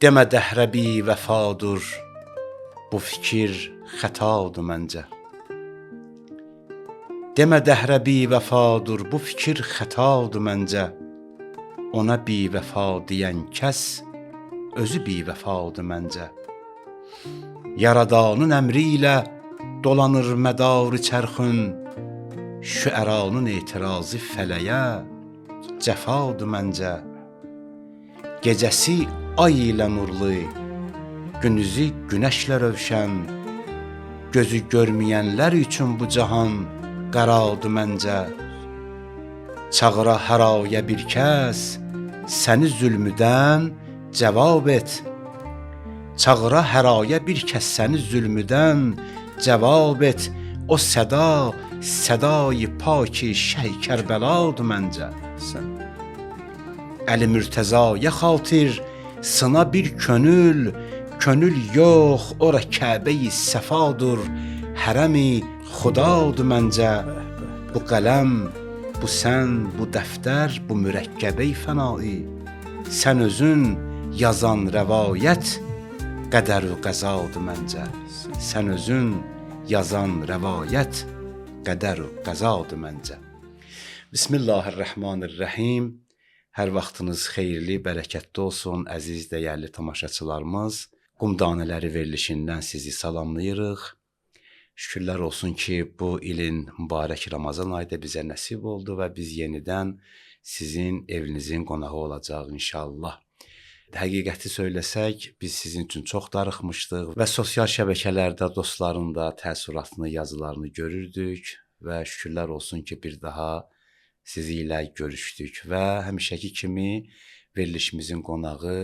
Demə dəhrə bivəfadır, bu fikir xətadır məncə. Demə dəhrə bivəfadır, bu fikir xətadır məncə. Ona bivəfa deyən kəs özü bivəfadır məncə. Yaradanın əmri ilə dolanır mədarı çərxün, şüəranın etirazı fələyə cəfadır məncə. Gecəsi ay ilə nurlu, gündüzü günəşlə rövşən, gözü görməyənlər üçün bu cahan qəradır məncə. Çağıra hər ayə bir kəs, səni zülmüdən cavab et. Çağıra hər ayə bir kəs səni zülmüdən cavab et. O səda, sədayı paki Şəh Kərbəladır məncə. Sən. Əli Mürtəzaya xatir sına bir könül, könül yox, ora Kəbəyi səfadır, hərəmi Xudadır məncə. Bu qələm, bu sən, bu dəftər, bu mürəkkəbey fənai. Sən özün yazan rəvayət qədər-ü qəzadır məncə. Sən özün yazan rəvayət qədər-ü qəzadır məncə. Bismillahirrahmanirrahim. Hər vaxtınız xeyirli, bərəkətli olsun əziz dəyərli tamaşaçılarımız. Qum danələri verilişindən sizi salamlayırıq. Şükürlər olsun ki, bu ilin mübarək Ramazan ayı da bizə nəsib oldu və biz yenidən sizin evinizin qonağı olacağıq inşallah. Həqiqəti söyləsək, biz sizin üçün çox darıxmışdıq və sosial şəbəkələrdə dostların da təəssüratını, yazılarını görürdük və şükürlər olsun ki, bir daha sizi ilə görüşdük və həmişəki kimi verilişimizin qonağı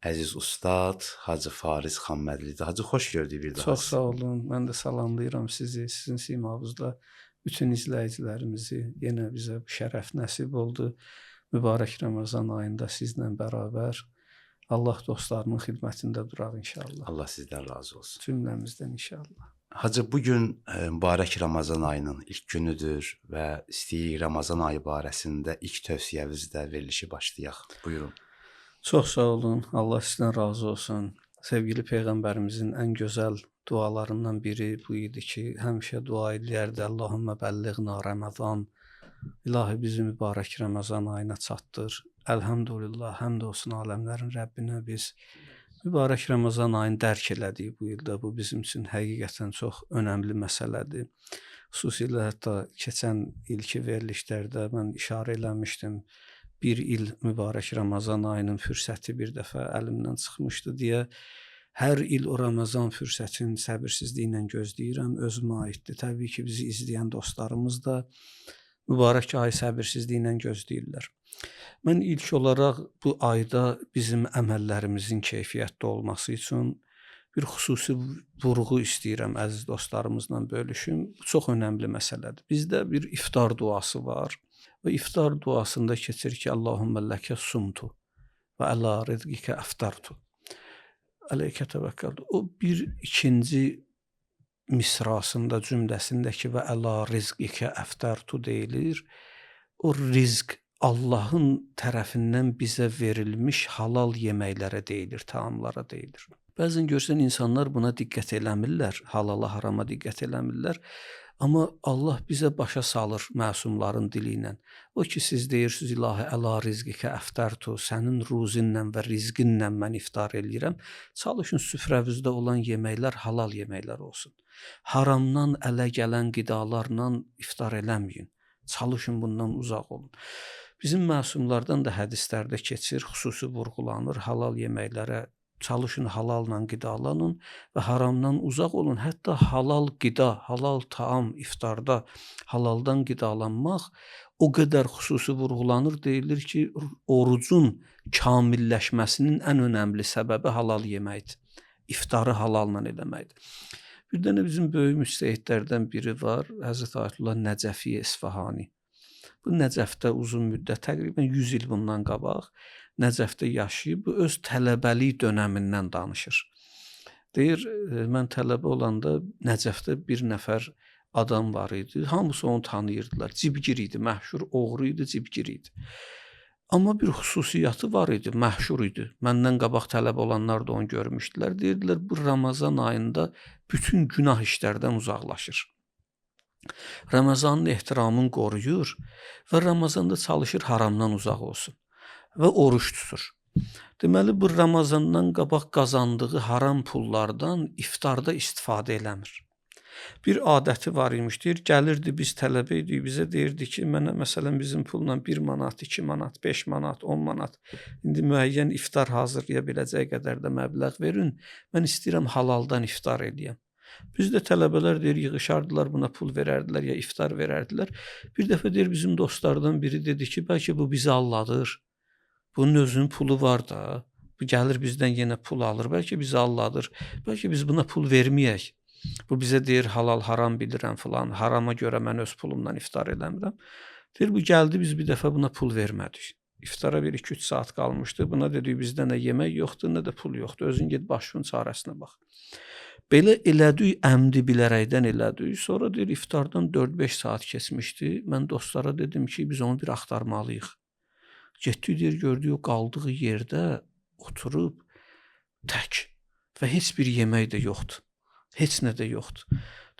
əziz ustad Hacı Fariz Xanmədlidir. Hacı, xoş gördük bir daha. Çox sağ olun. Mən də salamlayıram sizi, sizin simanızda bütün izləyicilərimizi. Yenə bizə bu şərəf nəsib oldu. Mübarək Ramazan ayında sizlə bərabər Allah dostlarının xidmətində duraq inşallah. Allah sizdən razı olsun. Cümləmizdən inşallah. Hacı, bugün mübarək Ramazan ayının ilk günüdür və istəyirik Ramazan ayı barəsində ilk tövsiyəvizdə verilişi başlayaq. Buyurun. Çox sağ olun. Allah sizdən razı olsun. Sevgili Peyğəmbərimizin ən gözəl dualarından biri bu idi ki, həmişə dua eləyərdi: Allahümmə bəlliğna Ramazan. İlahi bizi mübarək Ramazan ayına çatdır. Elhamdülillah, həmd olsun aləmlərin Rəbbinə, biz mübarək Ramazan ayını dərk elədik bu ildə. Bu bizim üçün həqiqətən çox önəmli məsələdir. Xüsusilə hətta keçən ilki verilişlərdə mən işarə eləmişdim. Bir il mübarək Ramazan ayının fürsəti bir dəfə əlimdən çıxmışdı deyə hər il o Ramazan fürsətini səbirsizliklə gözləyirəm. Özümə aiddir. Təbii ki, bizi izləyən dostlarımız da mübarək ayı səbirsizliklə gözləyirlər. Mən ilk olaraq bu ayda bizim əməllərimizin keyfiyyətli olması üçün bir xüsusi vurğu istəyirəm əziz dostlarımızla bölüşüm. Bu çox önəmli məsələdir. Bizdə bir iftar duası var. Və iftar duasında keçir ki, Allahümmə ləkə sumtu və əla rizqikə əftartu. Əleykə təvəkkəltu. O bir ikinci misrasında, cümləsindəki və əla rizqikə əftartu deyilir. O rizq Allahın tərəfindən bizə verilmiş halal yeməklərə deyilir, taamlara deyilir. Bəzən görsən insanlar buna diqqət eləmirlər, halala, harama diqqət eləmirlər. Amma Allah bizə başa salır məsumların dili ilə. O ki, siz deyirsiniz, ilahi əla rizqikə əftərtu, sənin ruzinlə və rizqinlə mən iftar eləyirəm. Çalışın süfrəvizdə olan yeməklər halal yeməklər olsun. Haramdan ələ gələn qidalarla iftar eləməyin. Çalışın bundan uzaq olun. Bizim məsumlardan da hədislərdə keçir, xüsusi vurğulanır halal yeməklərə çalışın, halalla qidalanın və haramdan uzaq olun. Hətta halal qida, halal taam iftarda halaldan qidalanmaq o qədər xüsusi vurğulanır, deyilir ki, orucun kamilləşməsinin ən önəmli səbəbi halal yeməkdir. İftarı halalla eləməkdir. Bir dənə bizim böyük müctəhidlərdən biri var, Həzrət Ayətullah Nəcəfi İsfahani. Bu Nəcəfdə uzun müddət, təqribən 100 il bundan qabaq Nəcəfdə yaşayıb, bu öz tələbəlik dönəmindən danışır. Deyir, mən tələbə olanda Nəcəfdə bir nəfər adam var idi. Hamısı onu tanıyırdılar. Cibgir idi, məşhur oğru idi, cibgir idi. Amma bir xüsusiyyəti var idi, məşhur idi. Məndən qabaq tələb olanlar da onu görmüşdülər. Deyirdilər, bu Ramazan ayında bütün günah işlərdən uzaqlaşır. Ramazanın ehtiramını qoruyur və Ramazanda çalışır haramdan uzaq olsun və oruç tutur. Deməli, bu Ramazandan qabaq qazandığı haram pullardan iftarda istifadə eləmir. Bir adəti var imiş, deyir, gəlirdi biz tələbə idik, bizə deyirdi ki, mənə məsələn bizim pulla 1 manat, 2 manat, 5 manat, 10 manat, indi müəyyən iftar hazırlaya biləcək qədər də məbləğ verin, mən istəyirəm halaldan iftar eləyəm. Biz də tələbələr deyir, yığışardılar, buna pul verərdilər ya iftar verərdilər. Bir dəfə deyir, bizim dostlardan biri dedi ki, bəlkə bu bizi alladır, bunun özünün pulu var da, bu gəlir bizdən yenə pul alır, bəlkə bizi alladır, bəlkə biz buna pul verməyək. Bu bizə deyir, halal haram bilirəm filan, harama görə mən öz pulumdan iftar eləmirəm. Deyir, bu gəldi, biz bir dəfə buna pul vermədik. İftara bir 2-3 saat qalmışdı. Buna dedik, bizdə nə yemək yoxdur, nə də pul yoxdur. Özün get başının çarəsinə bax. Belə elədik, əmdi bilərəkdən elədik. Sonra deyir, iftardan 4-5 saat keçmişdi. Mən dostlara dedim ki, biz onu bir axtarmalıyıq. Getdik, deyir, gördük, o qaldığı yerdə oturub tək və heç bir yemək də yoxdur. Heç nə də yoxdur.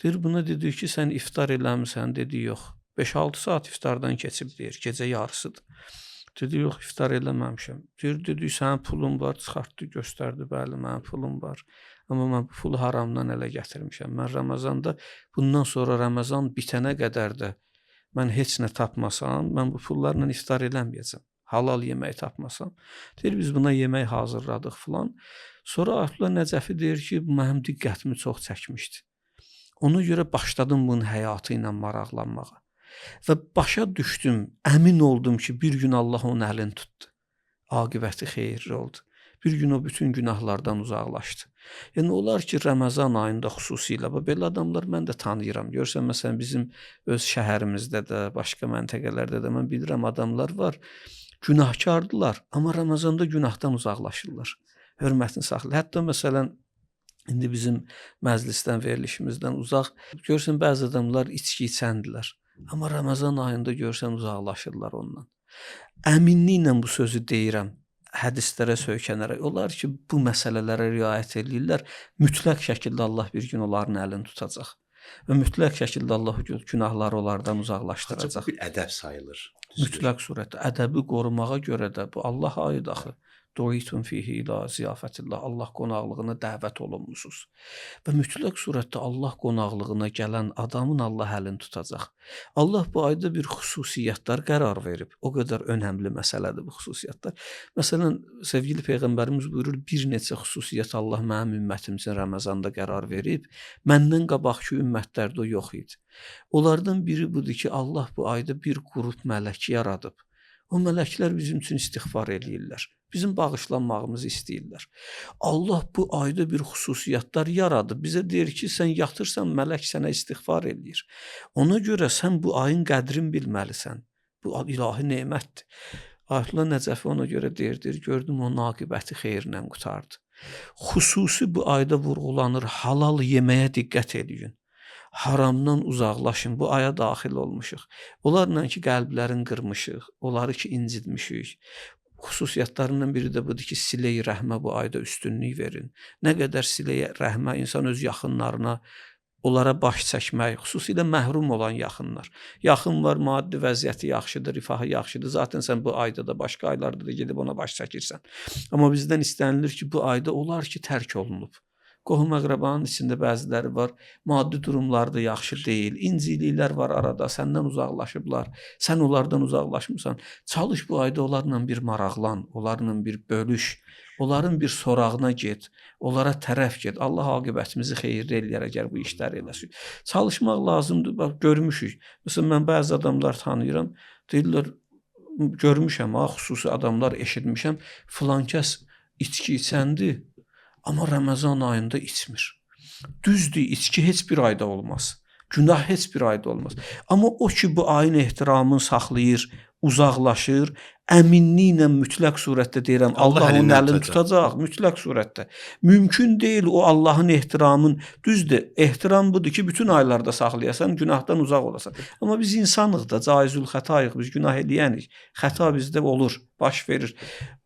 Deyir, buna dedik ki, sən iftar eləmisən, dedi, yox. 5-6 saat iftardan keçib, deyir, gecə yarısıdır. Dedi, yox, iftar eləməmişəm. Deyir, dedi, sənin pulun var, çıxartdı, göstərdi, bəli, mənim pulum var. Amma mən bu pulu haramdan ələ gətirmişəm. Mən Ramazanda, bundan sonra Ramazan bitənə qədər də mən heç nə tapmasam, mən bu pullarla iftar eləməyəcəm. Halal yemək tapmasam. Deyir, biz buna yemək hazırladıq filan. Sonra Ayətullah Nəcəfi deyir ki, bu mənim diqqətimi çox çəkmişdi. Ona görə başladım bunun həyatı ilə maraqlanmağa. Və başa düşdüm, əmin oldum ki, bir gün Allah onun əlini tutdu. Aqibəti xeyirli oldu. Bir gün o bütün günahlardan uzaqlaşdı. Yəni olar ki, Ramazan ayında xüsusilə, belə adamlar mən də tanıyıram. Görürsən, məsələn, bizim öz şəhərimizdə də, başqa məntəqələrdə də mən bilirəm adamlar var, günahkardılar, amma Ramazanda günahdan uzaqlaşırlar. Hörmətini saxlayır. Hətta məsələn, indi bizim məclisdən, verilişimizdən uzaq, görürsən, bəzi adamlar içki içəndilər. Amma Ramazan ayında görürsən, uzaqlaşırlar ondan. Əminliklə bu sözü deyirəm, hədislərə söykənərək. Onlar ki, bu məsələlərə riayət edirlər, mütləq şəkildə Allah bir gün onların əlini tutacaq. Və mütləq şəkildə Allah günahları onlardan uzaqlaşdıracaq. Bir ədəb sayılır. Mütləq surətdə. Ədəbi qorumağa görə də bu Allah aid axı. Duitun fihi ila ziyafətillah. Allah qonaqlığına dəvət olunmusunuz. Və mütləq surətdə Allah qonaqlığına gələn adamın Allah əlini tutacaq. Allah bu ayda bir xüsusiyyətlər qərar verib. O qədər önəmli məsələdir bu xüsusiyyətlər. Məsələn, sevgili Peyğəmbərimiz buyurur, bir neçə xüsusiyyət Allah mənim ümmətim üçün Ramazanda qərar verib. Məndən qabaqki ümmətlərdə o yox idi. Onlardan biri budur ki, Allah bu ayda bir qrup mələk yaradıb. O mələklər bizim üçün istiğfar eləyirlər. Bizim bağışlanmağımızı istəyirlər. Allah bu ayda bir xüsusiyyətlər yaradıb. Bizə deyir ki, sən yatırsan, mələk sənə istiğfar eləyir. Ona görə sən bu ayın qədrini bilməlisən. Bu ilahi nemətdir. Ayətullah Nəcəfi ona görə deyir, gördüm onun aqibəti xeyirlə qurtardı. Xüsusi bu ayda vurğulanır, halal yeməyə diqqət eləyin. Haramdan uzaqlaşın, bu aya daxil olmuşuq. Onlarla ki, qəlblərin qırmışıq, onları ki, incitmişik. Xüsusiyyətlərindən biri də budur ki, silə-i rəhmə bu ayda üstünlük verin. Nə qədər silə-i rəhmə insan öz yaxınlarına, onlara baş çəkmək, xüsusilə məhrum olan yaxınlar. Yaxın var, maddi vəziyyəti yaxşıdır, rifahı yaxşıdır. Zaten sən bu ayda da, başqa aylarda da gedib ona baş çəkirsən. Amma bizdən istənilir ki, bu ayda onlar ki, tərk olunub. Qohum əqrabanın içində bəziləri var, maddi durumları da yaxşı deyil, inciliklər var arada, səndən uzaqlaşıblar, sən onlardan uzaqlaşmısan. Çalış bu ayda onlarla bir maraqlan, onlarla bir bölüş, onların bir sorağına get, onlara tərəf get. Allah aqibətimizi xeyirli eləyər əgər bu işləri eləsək. Çalışmaq lazımdır, bax, görmüşük. Məsələn, mən bəzi adamlar tanıyıram, deyirlər, görmüşəm, ha, xüsusi adamlar eşitmişəm, filan kəs içki içəndi, amma Ramazan ayında içmir. Düzdür, içki heç bir ayda olmaz. Günah heç bir ayda olmaz. Amma o ki, bu ayın ehtiramını saxlayır, uzaqlaşır, əminliklə mütləq surətdə deyirəm, Allah onun əlini tutacaq, mütləq surətdə. Mümkün deyil o Allahın ehtiramın, düzdür, ehtiram budur ki, bütün aylarda saxlayasan, günahdan uzaq olasan. Amma biz insanıq da, caizül xətayıq, biz günah eləyənik. Xəta bizdə olur, baş verir.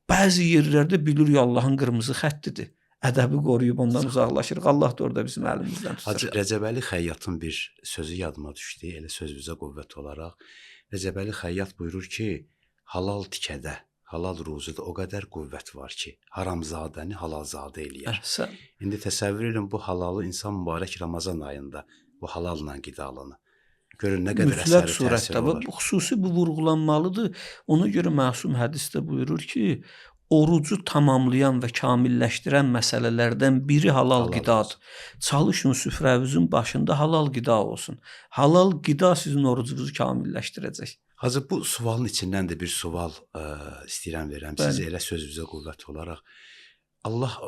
Bəzi yerlərdə bilirik Allahın qırmızı xəttidir. Ədəbi qoruyub ondan uzaqlaşırıq. Allah da orada bizim əlimizdən tutar. Hacı Rəcəbəli Xəyyatın bir sözü yadıma düşdü, elə sözümüzə qüvvət olaraq. Rəcəbəli Xəyyat buyurur ki, halal tikədə, halal ruzuda o qədər qüvvət var ki, haramzadəni halalzadə eləyər. Əhsən. İndi təsəvvür edin bu halalı insan mübarək Ramazan ayında bu halalla qidalanır. Görün nə qədər mütləq əsəri surətdə təsiri və olar. Xüsusi bu vurğulanmalıdır. Ona görə məsum hədisdə buyurur ki, orucu tamamlayan və kamilləşdirən məsələlərdən biri halal qidadır. Çalışın süfrənizin başında halal qida olsun. Halal qida sizin orucunuzu kamilləşdirəcək. Hacı, bu sualın içindən də bir sual istəyirəm verəm sizə, elə sözünüzə qüvvət olaraq. Allah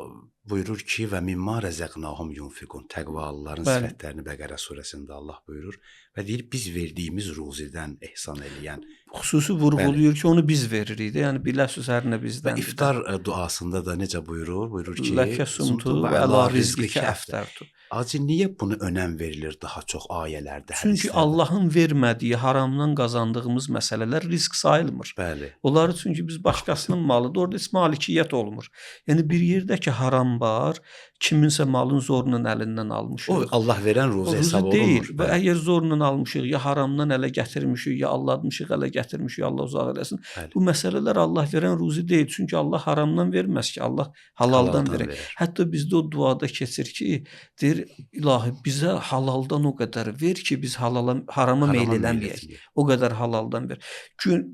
buyurur ki, və mimma rəzəqnahum yunfiqun, təqvalıların sifətlərini Bəqərə surəsində Allah buyurur və deyir biz verdiyimiz ruzidən ehsan eləyən. Xüsusi vurğulayır ki, onu biz veririk də, yəni biləsiniz hər nə bizdəndir. Və iftar duasında da necə buyurur? Buyurur ki, Ləkə sumtu və əla rizqikə əftərtu. Hacı, niyə bunu önəm verilir daha çox ayələrdə, Çünki hədislərdə? Allahın vermədiyi haramdan qazandığımız məsələlər risk sayılmır. Bəli. Onları çünki biz başqasının malıdır, orada heç malikiyyət olmur. Yəni bir yerdə ki haram var, kiminsə malın zorla əlindən almışıq. O Allah verən ruzi hesab olunmur. Və əgər zorla almışıq, ya haramdan ələ gətirmişik, ya aldatmışıq, ələ gətirmişik, Allah uzaq eləsin. Bəli. Bu məsələlər Allah verən ruzi deyil. Çünki Allah haramdan verməz ki, Allah halaldan verir. Hətta bizdə o duada keçir ki, deyir ilahi bizə halaldan o qədər ver ki, biz halala, harama meyl eləməyək. O qədər halaldan ver.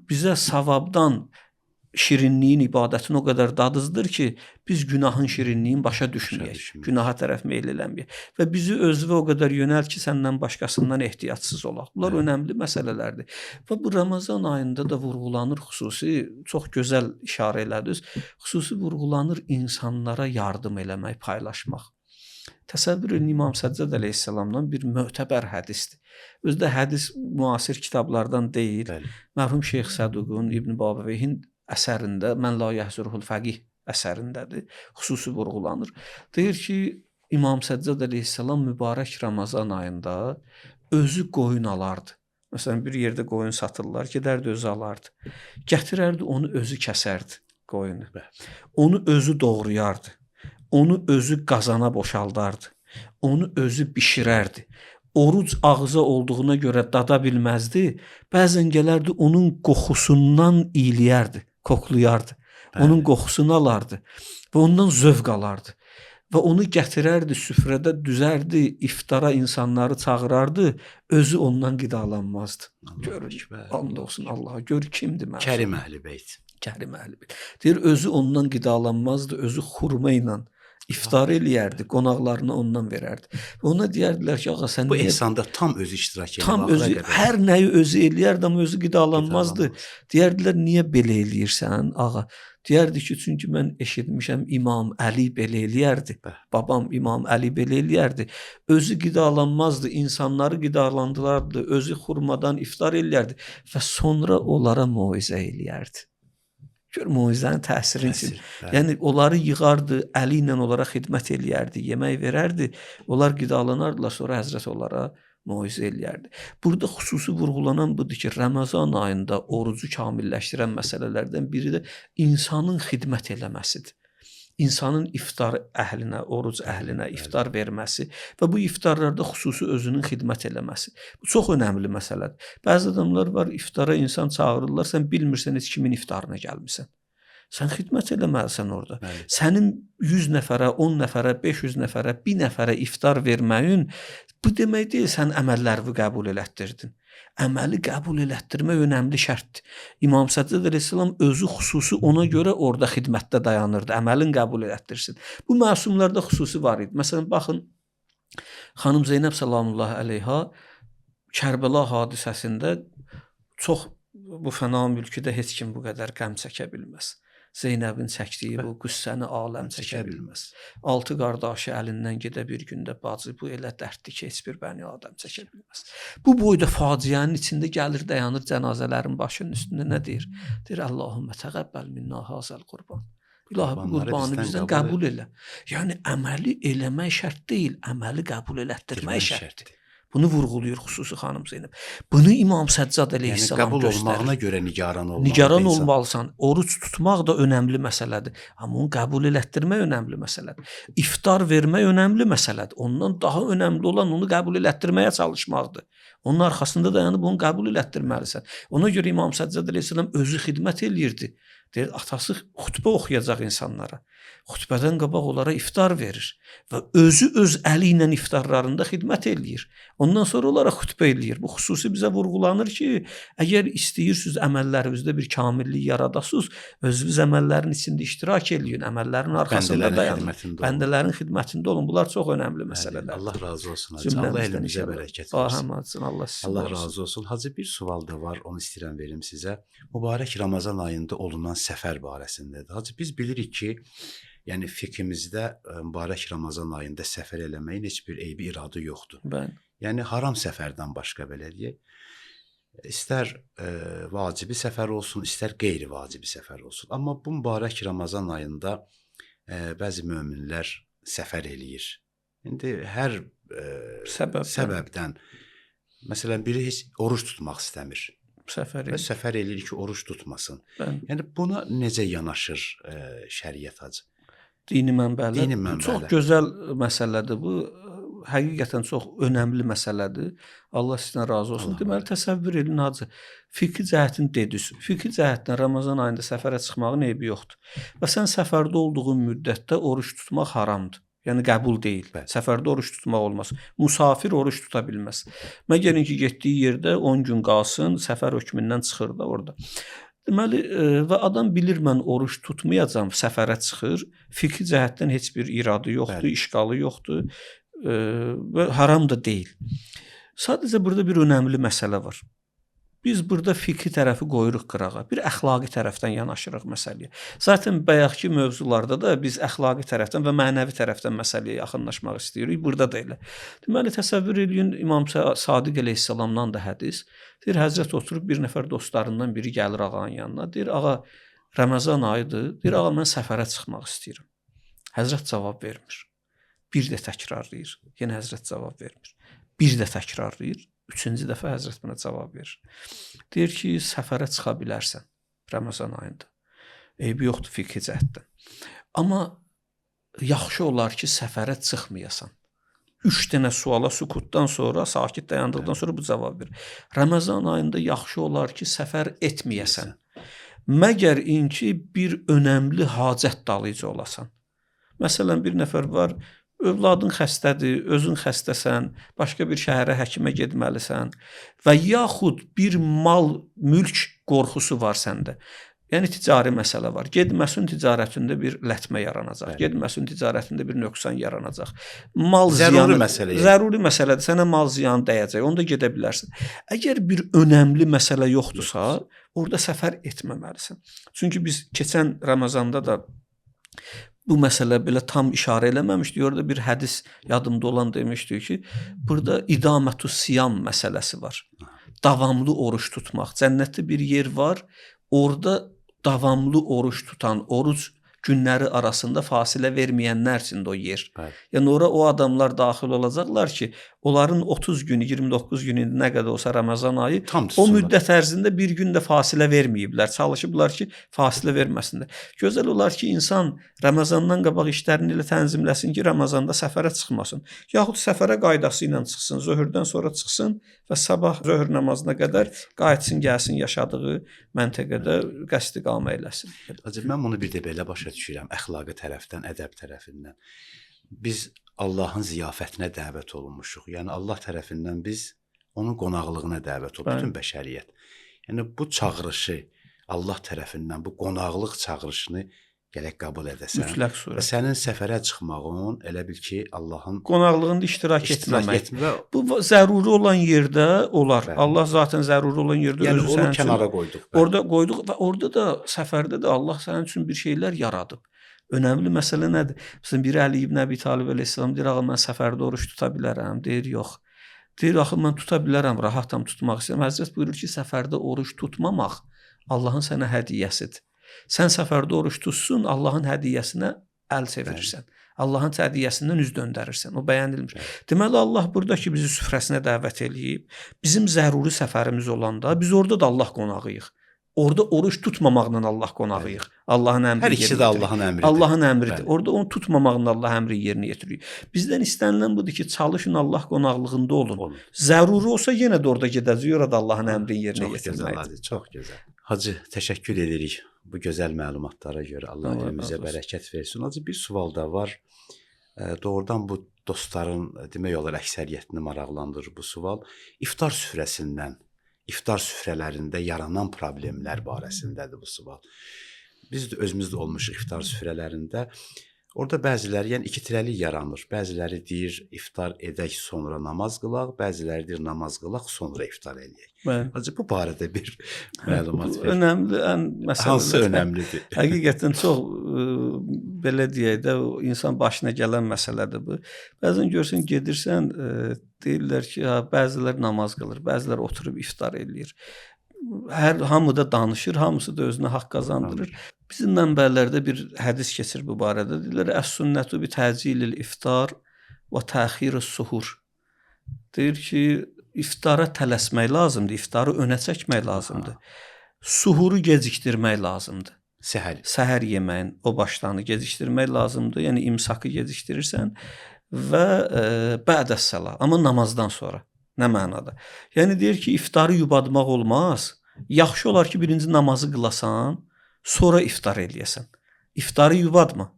Bizə savabdan şirinliyin, ibadətin o qədər dadızdır ki, biz günahın şirinliyin başa düşməyək, günaha tərəf meyl eləməyək. Və bizi özünə o qədər yönəl ki, səndən başqasından ehtiyatsız olaq. Bunlar önəmli məsələlərdir. Və bu Ramazan ayında da vurğulanır xüsusi, çox gözəl işarə elədiniz, xüsusi vurğulanır insanlara yardım eləmək, paylaşmaq. Təsəvvür edin, İmam Səccad əleyhissalamdan bir mötəbər hədisdir. Özü də hədis müasir kitablardan deyil. Bəli. Mərhum Şeyx Səduqun, İbn Babaveyhin əsərində, Mən la yəhzurhul fəqih əsərindədir, xüsusi vurğulanır. Deyir ki, İmam Səccad əleyhissalam mübarək Ramazan ayında özü qoyun alardı. Məsələn, bir yerdə qoyun satırlar, gedərdi özü alardı. Gətirərdi, onu özü kəsərdi qoyunu. Onu özü doğrayardı. Onu özü qazana boşaldardı. Onu özü bişirərdi. Oruc ağza olduğuna görə dada bilməzdi. Bəzən gələrdi onun qoxusundan iyləyərdi, koklayardı. Bəli. Onun qoxusunu alardı və ondan zövq alardı. Və onu gətirərdi, süfrədə düzərdi, iftara insanları çağırardı, özü ondan qidalanmazdı. Görün, and olsun Allaha, gör kimdir mənim. Kərim Əhl-i Beyt. Kərim Əhl-i Beyt. Deyir, özü ondan qidalanmazdı, özü xurma ilə iftar eləyərdi, qonaqlarını ondan verərdi. Və ona deyərdilər ki, ağa sən bu ehsanda tam özü iştirak edir. Tam özü, hər nəyi özü eləyərdi, amma özü qidalanmazdı. Deyərdilər, niyə belə eləyirsən, ağa? Deyərdi ki, çünki mən eşitmişəm İmam Əli belə eləyərdi. Babam İmam Əli belə eləyərdi. Özü qidalanmazdı, insanları qidalandırardı, özü xurmadan iftar eləyərdi və sonra onlara moizə eləyərdi. Gör moizənin təsirini üçün. Yəni onları yığardı, əli ilə onlara xidmət eləyərdi, yemək verərdi. Onlar qidalanardılar, sonra Həzrət onlara moizə eləyərdi. Burada xüsusi vurğulanan budur ki, Ramazan ayında orucu kamilləşdirən məsələlərdən biri də insanın xidmət eləməsidir. İnsanın iftar əhlinə, oruc əhlinə iftar verməsi və bu iftarlarda xüsusi özünün xidmət eləməsi. Bu çox önəmli məsələdir. Bəzi adamlar var, iftara insan çağırırlar, sən bilmirsən heç kimin iftarına gəlmisən. Sən xidmət eləməlisən orada. Bəli. Sənin 100 nəfərə, 10 nəfərə, 500 nəfərə, 1000 nəfərə iftar verməyin bu demək deyil, sən əməllərini qəbul elətdirdin. Əməli qəbul elətdirmək önəmli şərtdir. İmam Səccad əleyhissalam özü xüsusi ona görə orada xidmətdə dayanırdı, əməlin qəbul elətdirsin. Bu məsumlarda xüsusi var idi. Məsələn, baxın, Xanım Zeynəb salamullah əleyha Kərbəla hadisəsində çox bu fəna mülküdə heç kim bu qədər qəm çəkə bilməz. Zeynəbin çəkdiyi bu qüssəni aləm çəkə bilməz. 6 qardaşı əlindən gedə bir gündə bacı, bu elə dərddir ki, heç bir bəni Adəm çəkə bilməz. Bu boyda faciənin içində gəlir dayanır cənazələrin başının üstündə nə deyir? Deyir Allahümmə təqəbbəl minna hazal qurban. İlahi bu qurbanı bizdən qəbul elə. Yəni əməli eləmək şərt deyil, əməli qəbul elətdirmək şərtdir. Bunu vurğulayır xüsusi xanım Zeynəb. Bunu İmam Səccad əleyhissalam yəni, qəbul göstərir. Olmağına görə nigaran olmalıdır. Nigaran olmalısan. Oruc tutmaq da önəmli məsələdir. Amma onu qəbul elətdirmək önəmli məsələdir. İftar vermək önəmli məsələdir. Ondan daha önəmli olan onu qəbul elətdirməyə çalışmaqdır. Onun arxasında dayanıb onu qəbul elətdirməlisən. Ona görə İmam Səccad əleyhissalam özü xidmət eləyirdi. Deyir, atası xütbə oxuyacaq insanlara. Xütbədən qabaq onlara iftar verir və özü öz əli ilə iftarlarında xidmət eləyir. Ondan sonra onlara xütbə eləyir. Bu xüsusi bizə vurğulanır ki, əgər istəyirsiniz əməllərinizdə bir kamillik yaradasınız, özünüz əməllərin içində iştirak eləyin, əməllərin arxasında dayanın, bəndələrin xidmətində olun. Bunlar çox önəmli məsələlərdir. Allah razı olsun Hacı. Allah elmimizə bərəkət versin. Allah sizi Allah razı olsun. Hacı, bir sual da var, onu istəyirəm verim sizə. Mübarək Ramazan ayında olunan səfər barəsindədir. Hacı, biz bilirik ki, yəni fiqhimizdə mübarək Ramazan ayında səfər eləməyin heç bir eybi iradı yoxdur. Bəli. Yəni haram səfərdən başqa belə deyək. İstər vacibi səfər olsun, istər qeyri-vacibi səfər olsun. Amma bu mübarək Ramazan ayında bəzi möminlər səfər eləyir. İndi hər səbəbdən. Məsələn, biri heç oruc tutmaq istəmir. Səfər eləyir ki, oruc tutmasın. Bəli. Yəni buna necə yanaşır şəriət Hacı? Dini mənbələr. Dini mənbələr. Çox gözəl məsələdir bu. Həqiqətən çox önəmli məsələdir. Allah sizdən razı olsun. Allah. Deməli, təsəvvür edin Hacı. Fiqhi cəhətini dediniz. Fiqhi cəhətdən Ramazan ayında səfərə çıxmağın eybi yoxdur. Və sən səfərdə olduğun müddətdə oruc tutmaq haramdır. Yəni qəbul deyil. Bəli. Səfərdə oruc tutmaq olmaz. Musafir oruc tuta bilməz. Məgər ki, getdiyi yerdə 10 gün qalsın, səfər hökmündən çıxır da orada. Deməli, və adam bilir mən oruc tutmayacam, səfərə çıxır. Fiqhi cəhətdən heç bir iradı yoxdur, Bəli. işqalı yoxdur və haram da deyil. Sadəcə burada bir önəmli məsələ var. Biz burada fiqhi tərəfi qoyuruq qırağa, bir əxlaqi tərəfdən yanaşırıq məsələyə. Zaten bayaqki mövzularda da biz əxlaqi tərəfdən və mənəvi tərəfdən məsələyə yaxınlaşmaq istəyirik. Burada da elə. Deməli, təsəvvür eləyin, İmam Sadiq əleyhissalamdan da hədis. Deyir, Həzrət oturub bir nəfər dostlarından biri gəlir ağanın yanına. Deyir, ağa, Ramazan ayıdır. Deyir, ağa, mən səfərə çıxmaq istəyirəm. Həzrət cavab vermir. Bir də təkrarlayır. Yenə Həzrət cavab vermir. Bir də təkrarlayır. Üçüncü dəfə Həzrət buna cavab verir. Deyir ki, səfərə çıxa bilərsən Ramazan ayında. Eybi yoxdur fiqhi cəhətdən. Amma yaxşı olar ki, səfərə çıxmayasan. 3 dənə suala sukutdan sonra, sakit dayandıqdan sonra bu cavab verir. Ramazan ayında yaxşı olar ki, səfər etməyəsən. Məgər inki bir önəmli hacət dalıcı olasan. Məsələn, bir nəfər var, övladın xəstədir, özün xəstəsən, başqa bir şəhərə həkimə getməlisən və yaxud bir mal, mülk qorxusu var səndə. Yəni ticari məsələ var. Getməsin ticarətində bir lətmə yaranacaq. Bəli. Getməsin ticarətində bir nöqsan yaranacaq. Mal zəruri ziyanı, məsələ. Zəruri məsələdir. Sənə mal ziyanı dəyəcək. Onda gedə bilərsən. Əgər bir önəmli məsələ yoxdursa, orada səfər etməməlisən. Çünki biz keçən Ramazanda da bu məsələ belə tam işarə eləməmişdi. Orada bir hədis yadımda olan demişdi ki, burada idamətus siyam məsələsi var. Davamlı oruç tutmaq. Cənnətdə bir yer var. Orada davamlı oruç tutan, oruc günləri arasında fasilə verməyənlər üçün də o yer. Bəli. Yəni ora o adamlar daxil olacaqlar ki, onların 30 günü, 29 günü nə qədər olsa Ramazan ayı, tam o müddət ərzində bir gün də fasilə verməyiblər. Çalışıblar ki, fasilə verməsinlər. Gözəl olar ki, insan Ramazandan qabaq işlərini elə tənzimləsin ki, Ramazanda səfərə çıxmasın. Yaxud səfərə qaydası ilə çıxsın, zöhrdən sonra çıxsın və sabah zöhr namazına qədər qayıtsın, gəlsin yaşadığı məntəqədə qəsd iqamə eləsin. Hacı, mən bunu bir də belə başa düşürəm, əxlaqi tərəfdən, ədəb tərəfindən. Biz Allahın ziyafətinə dəvət olunmuşuq. Yəni Allah tərəfindən biz onun qonaqlığına dəvət olunmuş, bütün bəşəriyyət. Yəni bu çağırışı Allah tərəfindən, bu qonaqlıq çağırışını gərək qəbul edəsən. Mütləq Və surət. sənin səfərə çıxmağın elə bil ki, Allahın Qonaqlığında iştirak iştirak etməmək. etmə. Bu zəruri olan yerdə olar. Bəli. Allah zaten zəruri olan yerdə Yəni özü onu sənin üçün kənara qoyduq. Bəli. orada qoyduq və orada da səfərdə də Allah sənin üçün bir şeylər yaradıb. Önəmli məsələ nədir? Məsələn, biri Əli ibn Əbi Talib əleyhissalam deyir, ağa mən səfərdə oruç tuta bilərəm. Deyir, yox. Deyir, axı mən tuta bilərəm, rahatam tutmaq istəyirəm. Həzrət buyurur ki, səfərdə oruç tutmamaq Allahın sənə hədiyyəsidir. Sən səfərdə oruç tutsun, Allahın hədiyyəsinə əl çevirirsən. Allahın hədiyyəsindən üz döndərirsən. O bəyənilmir. Deməli Allah burada ki bizi süfrəsinə dəvət eləyib, bizim zəruri səfərimiz olanda biz orada da Allah qonağıyıq. Orada oruç tutmamaqla Allah qonağıyıq. Allahın əmri Hər ikisi də Allahın əmridir. Allahın əmridir. Bəli. Orada onu tutmamaqla Allah əmri yerinə yetiririk. Bizdən istənilən budur ki, çalışın Allah qonaqlığında olun. Olun. Zəruri olsa yenə də orada gedəcək, orada Allahın əmrini yerinə Çox gözəl yetirməkdir. Hacı, çox gözəl. Hacı, təşəkkür edirik bu gözəl məlumatlara görə. Allah Allah elmimizə razı olsun. bərəkət versin. Hacı, bir sual da var. Doğrudan bu dostların demək olar əksəriyyətini maraqlandırır bu sual. İftar süfrəsindən, iftar süfrələrində yaranan problemlər barəsindədir bu sual. Biz də özümüz də olmuşuq iftar süfrələrində. Orada bəziləri, yəni ikitirəlik yaranır. Bəziləri deyir iftar edək sonra namaz qılaq, bəziləri deyir namaz qılaq sonra iftar eləyək. Bəli. Hacı, bu barədə bir məlumat Bu ver. önəmli ən məsələlər. Hansı önəmlidir? Həqiqətən çox belə deyək də o insan başına gələn məsələdir bu. Bəzən görsən gedirsən, deyirlər ki, ha bəzilər namaz qılır, bəzilər oturub iftar eləyir. Hər hamı da danışır, hamısı da özünə haqq qazandırır. Bizim mənbələrdə bir hədis keçir bu barədə. Deyirlər əs-sünnətu bi təcilil iftar və təxirus suhur. Deyir ki, iftara tələsmək lazımdır, iftarı önə çəkmək lazımdır. Suhuru gecikdirmək lazımdır. Səhər. Səhər yeməyin o başdanı gecikdirmək lazımdır. Yəni imsakı gecikdirirsən və bə'dəs-səlah, amma namazdan sonra. Nə mənada? Yəni deyir ki, iftarı yubadmaq olmaz. Yaxşı olar ki, birinci namazı qılasan, sonra iftar eləyəsən. İftarı yubadma.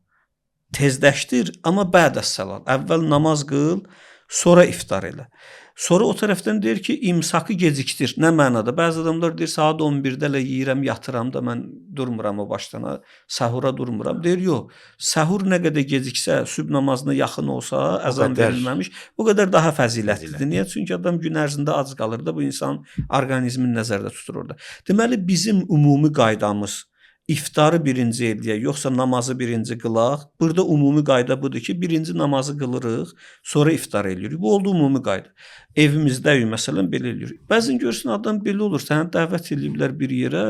Tezləşdir, amma bə'dəs-səlah. Əvvəl namaz qıl, sonra iftar elə. Sonra o tərəfdən deyir ki, imsakı gecikdir. Nə mənada? Bəzi adamlar deyir, saat 11-də elə yeyirəm, yatıram da mən durmuram o başdan, səhura durmuram. Deyir, yox, səhur nə qədər geciksə, sübh namazına yaxın olsa, əzan verilməmiş, o qədər daha fəzilətlidir. Niyə? Çünki adam gün ərzində ac qalır da, bu insan orqanizmini nəzərdə tutur orada. Deməli, bizim ümumi qaydamız iftarı birinci eləyək, yoxsa namazı birinci qılaq. Burada ümumi qayda budur ki, birinci namazı qılırıq, sonra iftar eləyirik. Bu oldu ümumi qayda. Evimizdəyik, məsələn, belə eləyirik. Bəzən görürsən adam belə olur, səni dəvət eləyiblər bir yerə,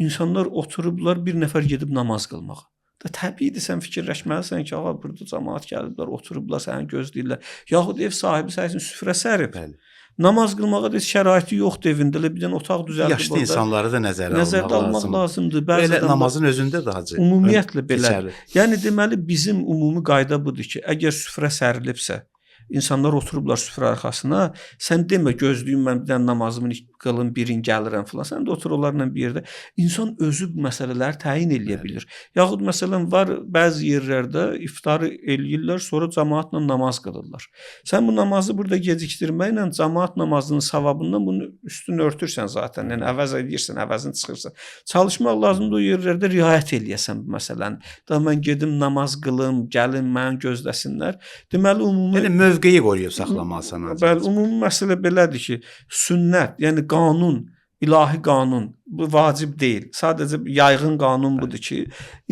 insanlar oturublar, bir nəfər gedib namaz qılmağa. Da təbiidir, sən fikirləşməlisən ki, ağa burada cəmaət gəliblər, oturublar, səni gözləyirlər. Yaxud ev sahibi sənin üçün süfrə sərib. Bəli. Namaz qılmağa da şəraiti yoxdur evində, elə bir dənə otaq düzəldib Yaşlı orada. insanları da nəzərə Nəzərdə almaq lazımdır. Bəzi Elə adamlar namazın özündə də hacı. Ümumiyyətlə belə. Keçərli. Yəni deməli bizim ümumi qayda budur ki, əgər süfrə sərilibsə, insanlar oturublar süfrə arxasına, sən demə gözləyim mən bir dənə namazımı qılım, birin gəlirəm filan. Sən də otur onlarla bir yerdə. İnsan özü bu məsələləri təyin eləyə bilir. Yaxud məsələn var bəzi yerlərdə iftarı eləyirlər, sonra cəmaatla namaz qılırlar. Sən bu namazı burada gecikdirməklə cəmaat namazının savabından bunu üstünü örtürsən zaten. Yəni əvəz edirsən, əvəzini çıxırsan. Çalışmaq lazımdır o yerlərdə riayət eləyəsən bu məsələni. Da mən gedim namaz qılım, gəlin məni gözləsinlər. Deməli ümumi Yəni mövqeyi qoruyub saxlamalısan hacı. Bəli, ümumi məsələ belədir ki, sünnət, yəni qanun, ilahi qanun bu vacib deyil. Sadəcə yayğın qanun budur ki,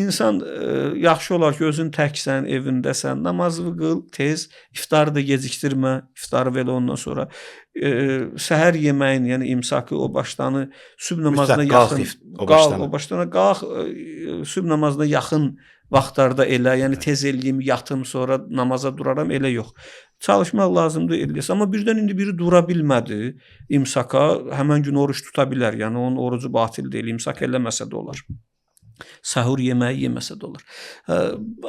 insan yaxşı olar ki, özün təksən, evindəsən, namazını qıl tez, iftarı da gecikdirmə, iftarı belə ondan sonra səhər yeməyini, yəni imsakı o başdanı sübh namazına Mütləq qalx yaxın o qalx, başdan. o başdana qalx, sübh namazına yaxın vaxtlarda elə, yəni tez eləyim, yatım, sonra namaza duraram, elə yox. Çalışmaq lazımdır eləyəsən. Amma birdən indi biri dura bilmədi imsaka, həmən gün oruç tuta bilər. Yəni onun orucu batil deyil, imsak eləməsə də olar. Səhur yeməyi yeməsə də olar.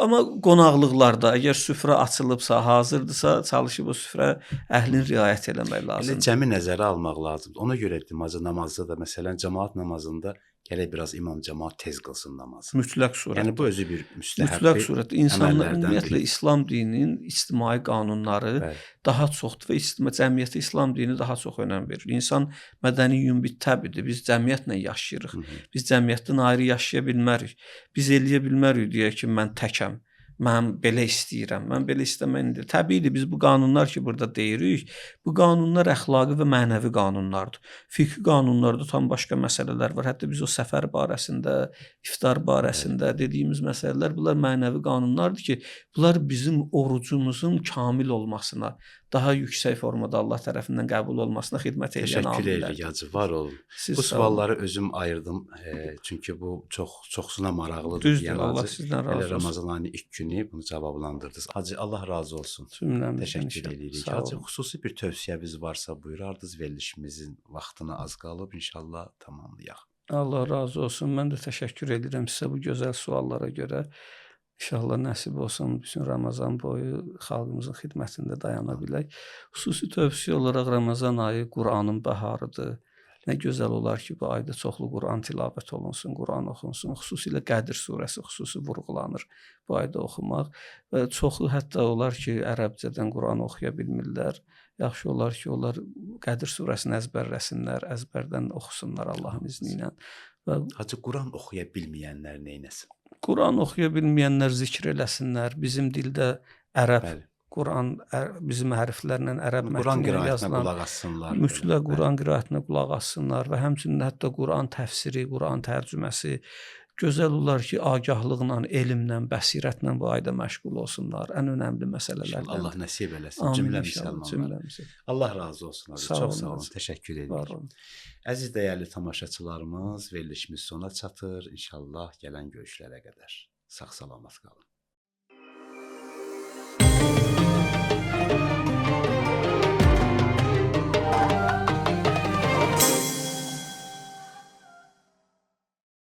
Amma qonaqlıqlarda əgər süfrə açılıbsa, hazırdırsa, çalışıb o süfrə əhlin riayət eləmək Elə lazımdır. cəmi nəzərə almaq lazımdır. Ona görə dedim, hacı, namazda da məsələn cəmaat namazında gərək biraz imam cəmaət tez qılsın namazı. Mütləq surətdə. Yəni bu özü bir müstəhəbbi mütləq surətdə insanlar ümumiyyətlə biri. İslam dininin ictimai qanunları Bəli. daha çoxdur və ictimai cəmiyyətə İslam dini daha çox önəm verir. İnsan mədəni bir təbidir. Biz cəmiyyətlə yaşayırıq. Hı -hı. Biz cəmiyyətdən ayrı yaşaya bilmərik. Biz eləyə bilmərik deyək ki, mən təkəm. Mən belə istəyirəm. Mən belə istəməyim. Təbiidir, biz bu qanunlar ki burada deyirik, bu qanunlar əxlaqi və mənəvi qanunlardır. Fiqhi qanunlarda tam başqa məsələlər var. Hətta biz o səfər barəsində, iftar barəsində dediyimiz məsələlər bunlar mənəvi qanunlardır ki, bunlar bizim orucumuzun kamil olmasına, daha yüksək formada Allah tərəfindən qəbul olmasına xidmət edən Təşəkkür amillərdir. edirik Hacı, var olun. Siz Bu sağ olun. sualları özüm ayırdım, çünki bu çoxsuna maraqlıdır. Düzdür, Yəni Allah Hacı, sizdən elə razı olsun. Ramazan ayının ilk günü bunu cavablandırdınız. Hacı, Allah razı olsun. Cümləmizdən Təşəkkür inşallah. edirik. Sağ Hacı, olun. xüsusi bir tövsiyəniz varsa buyurardınız, verilişimizin vaxtına az qalıb inşallah tamamlayaq. Allah razı olsun. Mən də təşəkkür edirəm sizə bu gözəl suallara görə. İnşallah nəsib olsun bütün Ramazan boyu xalqımızın xidmətində dayana bilək. Xüsusi tövsiyə olaraq Ramazan ayı Qur'anın bəharıdır. Nə gözəl olar ki, bu ayda çoxlu Quran tilavət olunsun, Quran oxunsun. Xüsusilə Qədir surəsi xüsusi vurğulanır bu ayda oxumaq və çoxu hətta olar ki, ərəbcədən Quran oxuya bilmirlər. Yaxşı olar ki, onlar Qədir surəsini əzbərləsinlər, əzbərdən oxusunlar Allahın izni ilə. Və Hacı, Quran oxuya bilməyənlər neynəsin? Quran oxuya bilməyənlər zikr eləsinlər. Bizim dildə ərəb Bəli. Quran bizim hərflərlə ərəb Quran mətni ilə qiraətinə yazılan qulaq assınlar. mütləq Quran qiraətinə qulaq assınlar və həmçinin hətta Quran təfsiri, Quran tərcüməsi gözəl olar ki, agahlıqla, elmlə, bəsirətlə bu ayda məşğul olsunlar. Ən önəmli məsələlərdən. İnşallah Allah nəsib eləsin Amin cümlə inşallah, müsəlmanlara. cümləmizə. Allah razı olsun Hacı. Sağ Çox olun, sağ olun. Hacı. Təşəkkür Var edirik. olun. Əziz dəyərli tamaşaçılarımız, verilişimiz sona çatır. İnşallah gələn görüşlərə qədər sağ salamat qalın.